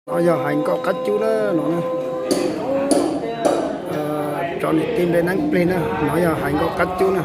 No yog hais nkauj qab cub na no. Tso niam tij nplej neeb plig na, no yog hais nkauj qab cub na.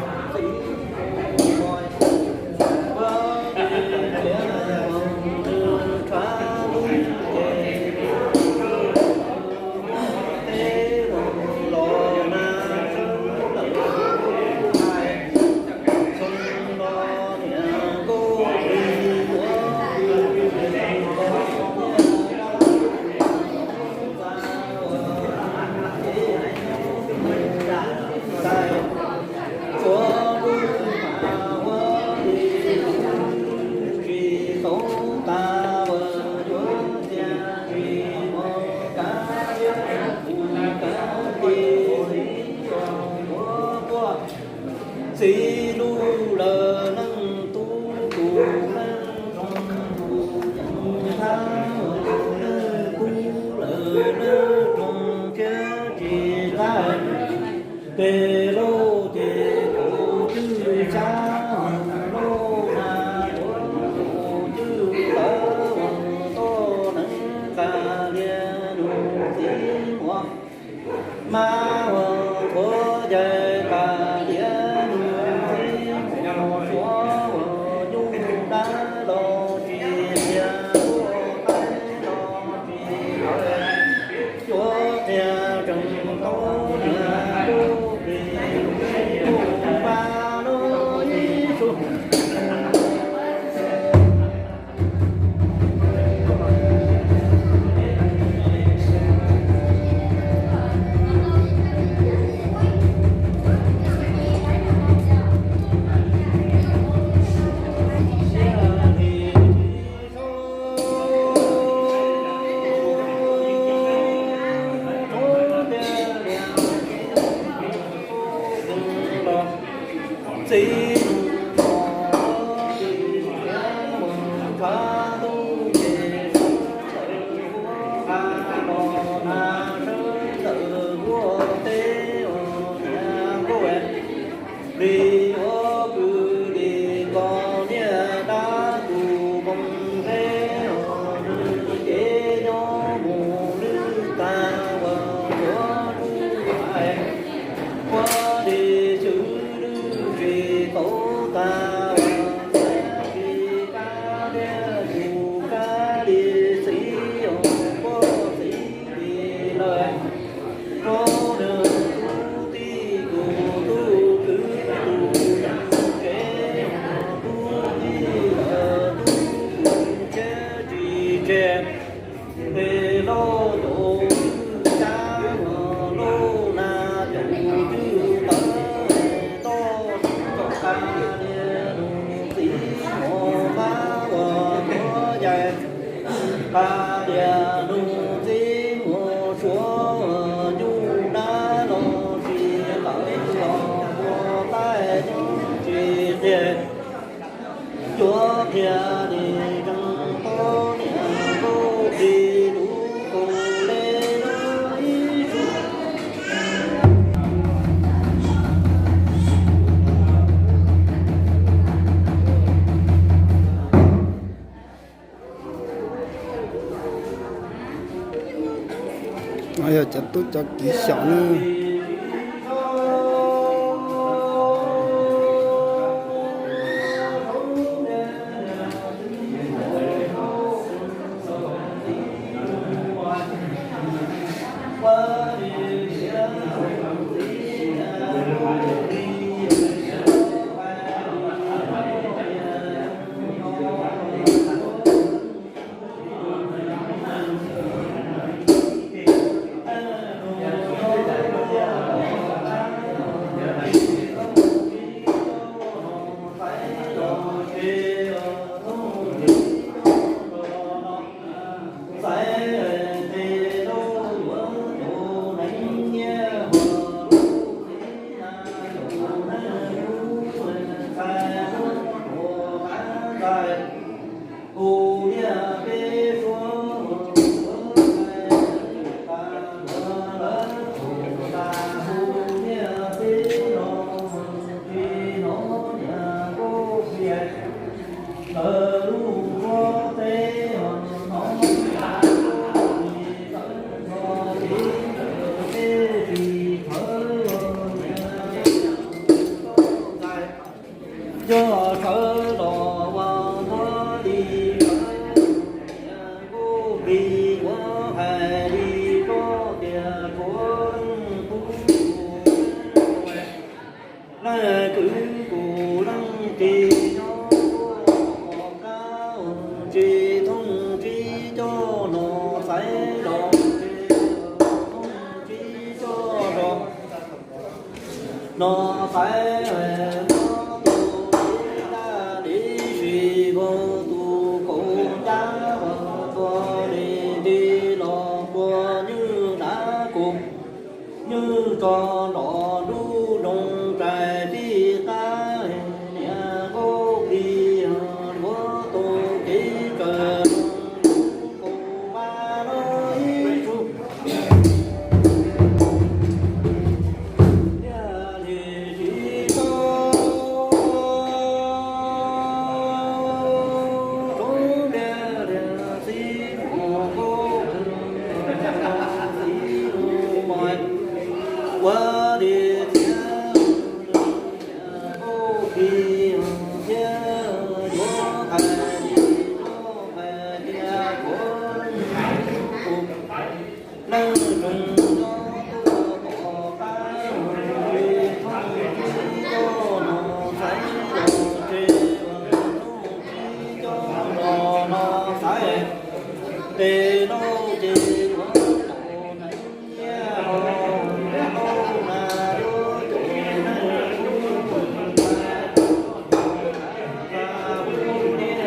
Txiv lub lawm neej tub tus neej zoo tus yeej thab neej tub lawm neej roog thiab tsis tag. Tes lauj ces tus twj xyab lauj na, tus twj tawv toj neeg qas lias nus txiv muam. Mas ua qhuav cais qas lias nus txiv muam, suav ua nyuj dab los tsis qhia, ua qaib los tsis qhia, suav qhia tseem tau niam kuj plis kuj pa lub ib su. Txiv li ua kwv li koj niag dab tus moos nqe, nws ces nyob mus lwj tag uas yuav lub hais, ua li xwb lwj tsis tau tag uas tsis kab lias tus kab li txiv os, poj txiv li lawm. Rau nws tub tij tus tub kwv tus neeg kev, tub tij lawm tub kwv thiab tsis tseg. Tes lauj tus twj xyab lauj na, tus twj tawv toj toj qas lias nus txiv muam, mas ua qhuav cais qas lias nus txiv muam, suav nyuj dab los tsis qhia, los ua qaib los tsis qhia, suav qhia li tseem tau niam kuj plis lub kaus le lub ib su. No yog cov tub cov kiv xyaum na. Tsis thooj tsib coj no xaiv los tsis thooj tsib coj no, no xaiv muab tus dab li si nkaus tus kaus cab tuag li nti los puag nywj dab kuv. Nywj tso nrov nruj zoov rais fij qab, niam nkauj plig yuav tau kev tsaws zoo lub kaus vab lub ib tug. Niaj li tsis tau rau niaj li txiv mus nkauj txiv mus mos ua li thiab. Nkauj plig thiab yuav hais li hais tias kuv leej zoo nyob tuaj tom qab, tsis thooj tsib coj no xaiv los tsis thooj tsib coj no no xaiv, tes lauj ces yuav tau nyiaj los lauj na yuav caum neeg hu hu niaj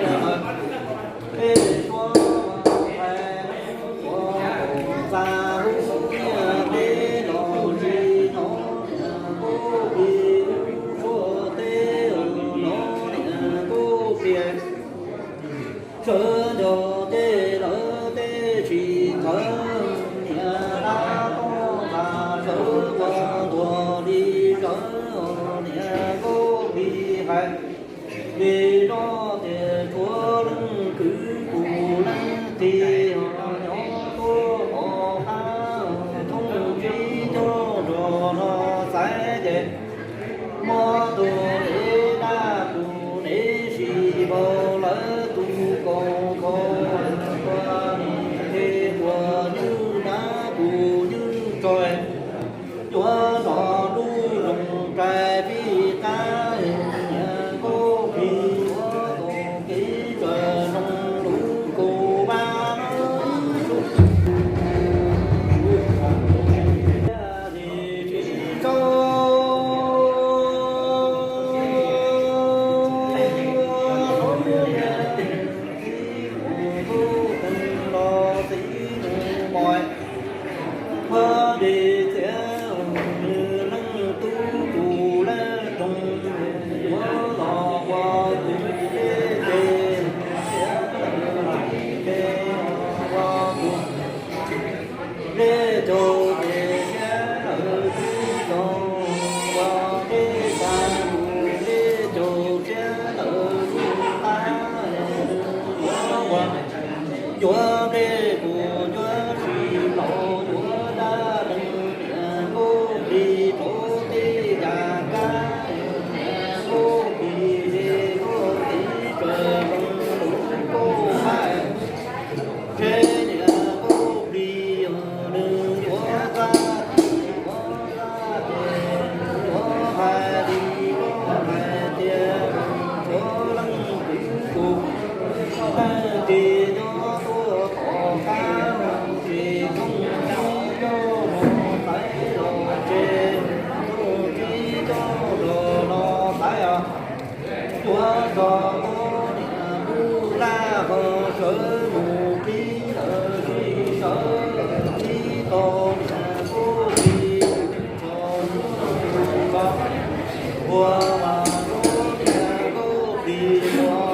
tej suab hais tuaj xa hu niaj teb los tsis hnov niam nkauj plig suab teb los niam nkauj plig. Sawv nco tej lawv tej tsis thawv, niam dab toj nqa sawv ua ntuag li sawv, niam nkauj plig hais li no tias tshuav leej kwv kuv leej txiv nyob tuaj tom qab, thooj tsib coj nrog no xaiv ces muab tus dev dab tus dev sis npaug lawv tus kaus khaus, ua li ces ua nywj dab tus nywj tso, yuav nrov nruj zoov rais fij qab, niam nkauj plig yuav tau kev tsaws zoo lub kaus vab lub ib tug. Tsis tau los txiv mus mos ua li thiab, nws leej tub tus laj roog yuav los ua tus dej ces thiab lawm tsis ces ua tus dej caug ces thiab lawm tsis caug, ua dej tas tus dej caug thiab lawm tsis tas, yuav ua, yuav nqe kuv yuav tsis laus, yuav dab neeg niam nkauj plig rau tej yam kab, niam nkauj plig ze luaj kev tsaws zoo lub kauj vab. Ntshe niam nkauj plig yog nws yuav txaj, yuav txaj ces yuav hais li koj hais tias tshuav leej kwv tus leej txiv nyob tuaj tom qab, tsis thooj tsib coj no xaiv los tsis thooj tsib coj no xaiv os. Yuav tso tau niam kuj laj ho sawv mus qhib lawm tsis sawv, qhib tau niam kuj tsis tso, ua mas rau niam kuj plig ua,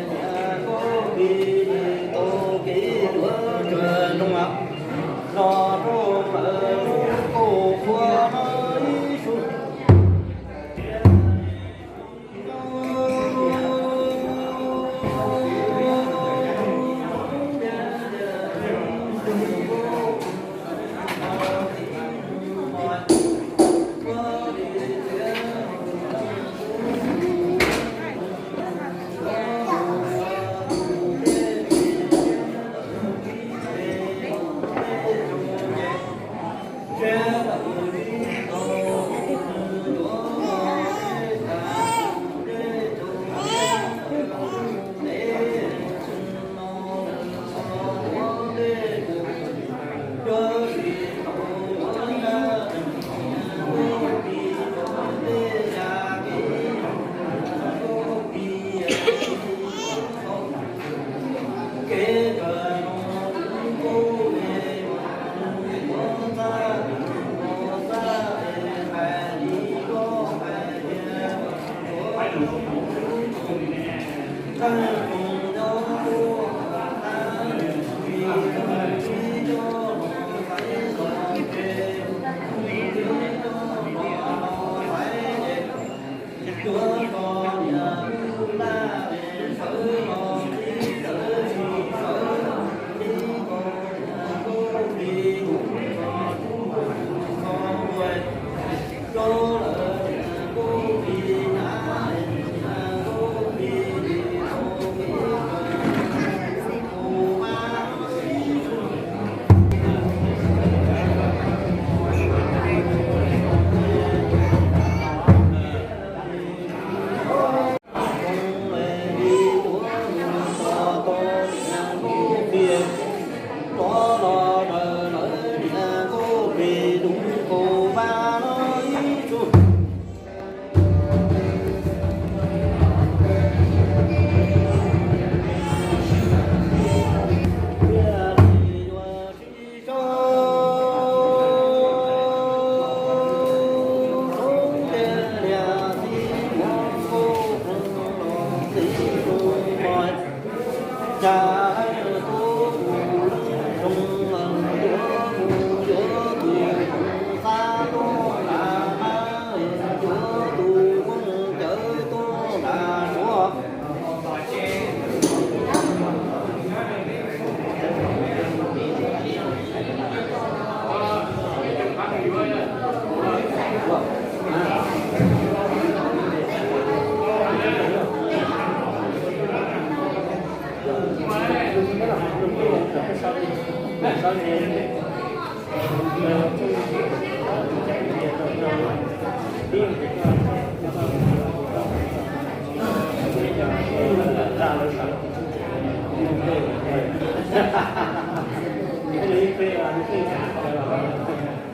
niam kuj plig tau kev yuav tsaws zoo los rau lawv lub kauj vab no ib tug.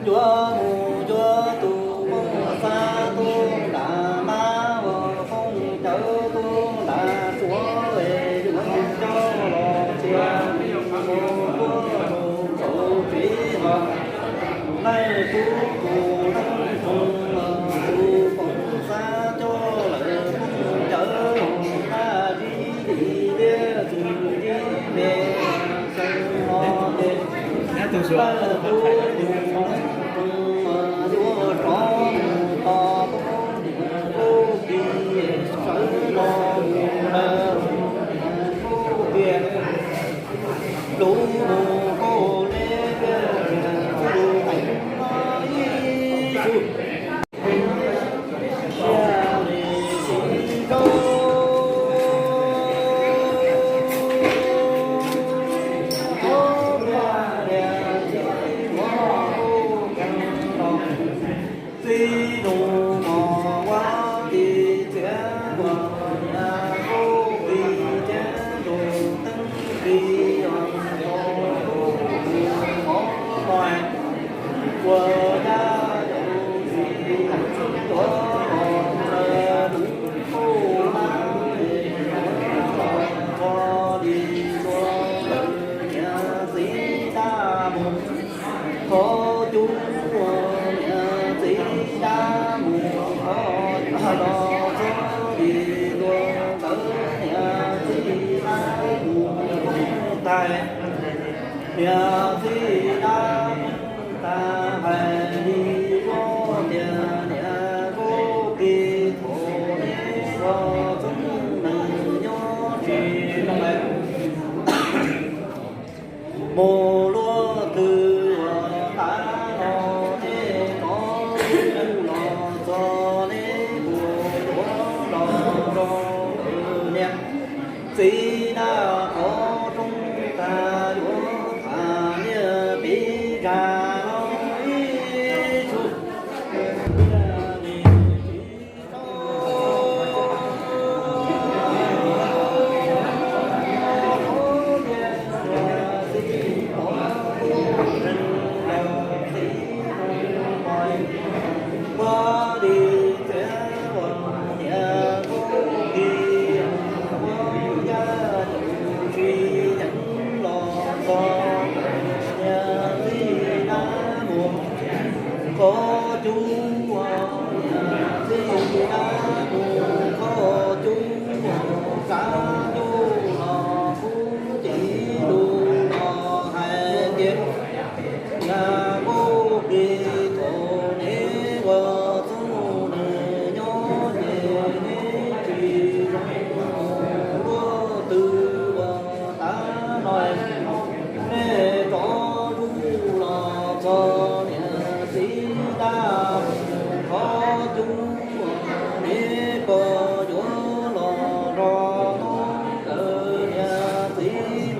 Yuav mus yuav tus muaj xab tub nram mab, ua fooj cawv tub nram suav, yuav coj los txiav mus ua tuaj rau tsev no. Leej tub tus leej tub, tus fooj xab coj lawm fooj cawv, hauv qab zib li liab txwv zib me xyoo no ces, leej tub tus leej tub, yuav rov mus tos tub niam tub txiv sawv los mus lawm, tub txiv lub mus kauj leb, tub teev ib xu. Txij nus mos ua tis txiav nkuas niam kuj tis txiav ntus teeb tis os, tus kuj tus mov mos ua dab yau tis tuav os, tus kuj mab tis tuav os, ua li tuav lawm niam txiv dab mus. Qhov cub ua niam txiv dab mus, qhov cub los txog li luag ntawd niam txiv dab mus kooj tais. Niam txiv dab kooj tais hais li luag tias niam kuj tis thaum neb ua txoob nees nyob tsis zoo lawm. Mus luaj twg uas tav no neb kov los txog neb puas yuav los rau niam txiv dab qhov rooj tag yuav tham niaj pib zag no ib tug.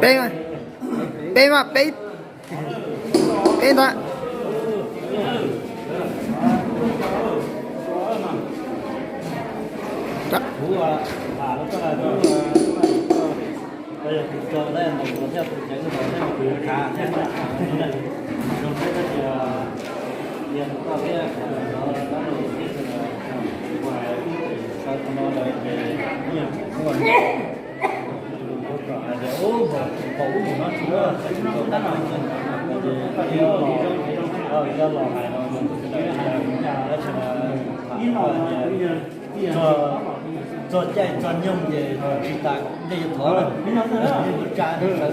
Peb, peb mas peb, peb ntag. Txog caij txog nyoog ces tsis tas dej yuav thov lawm, yuav tsa sawv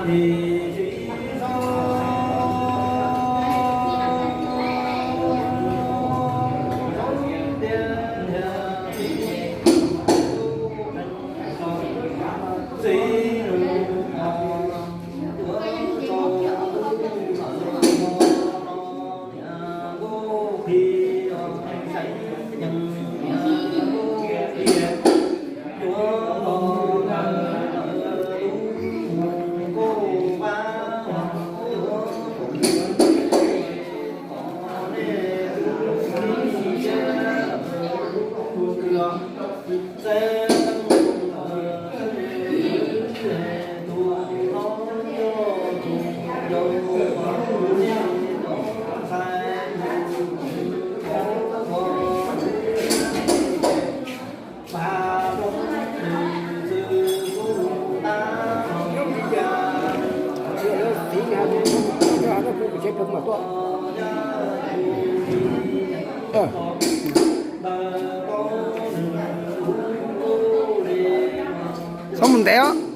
xwb. Txhob mus ntev os.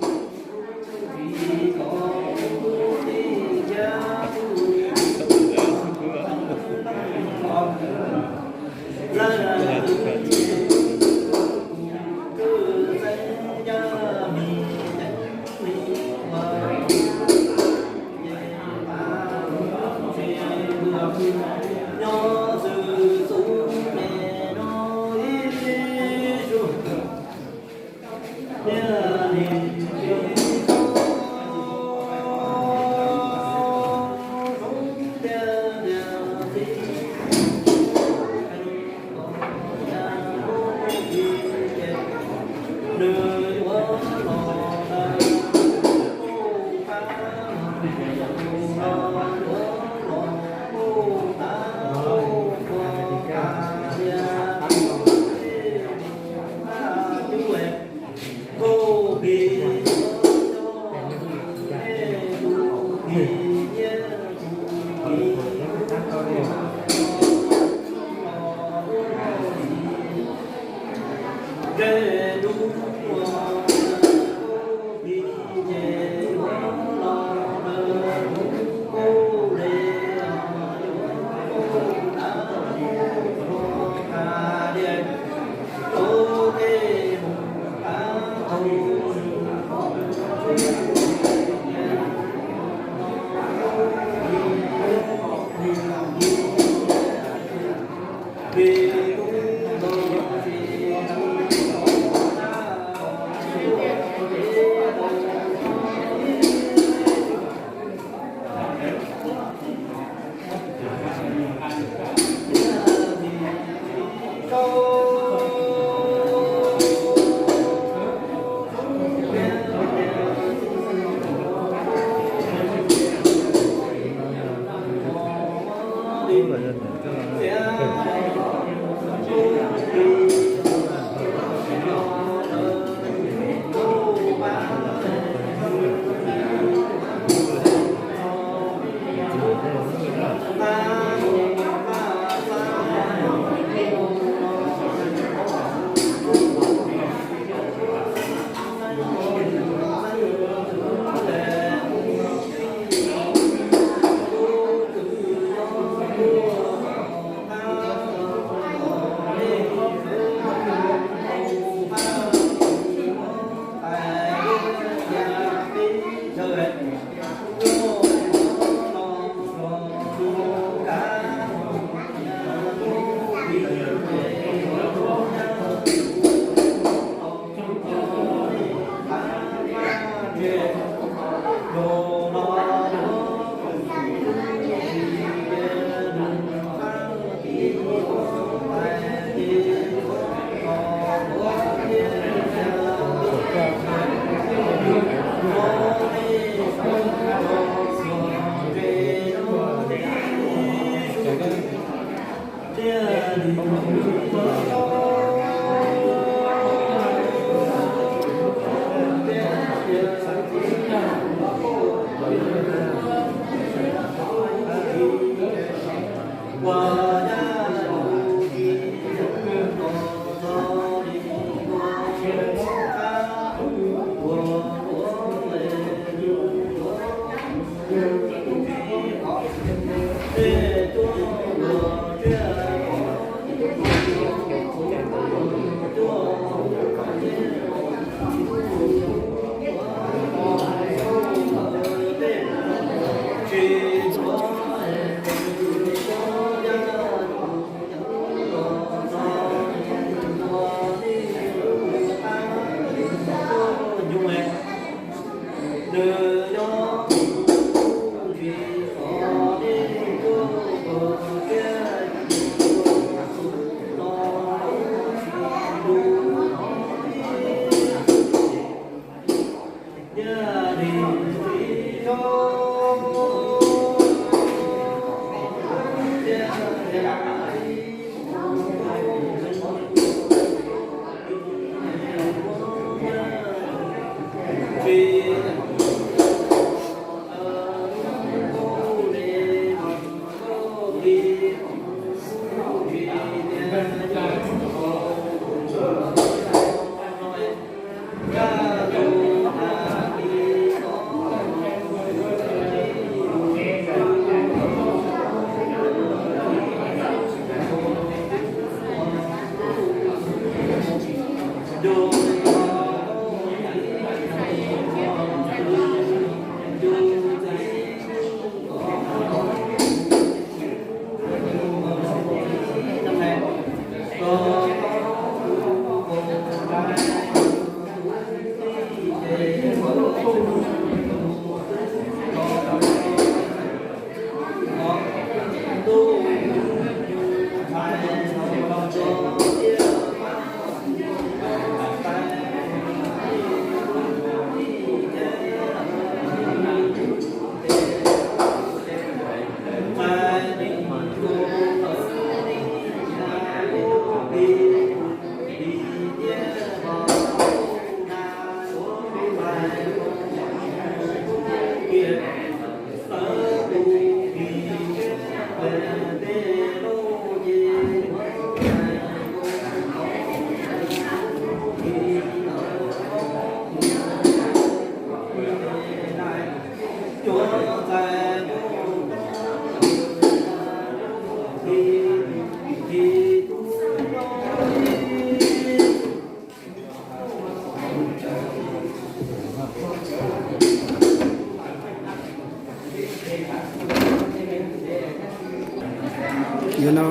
No,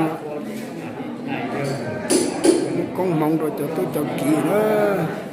muab koob hmoov rau cov tub cov kiv lawm.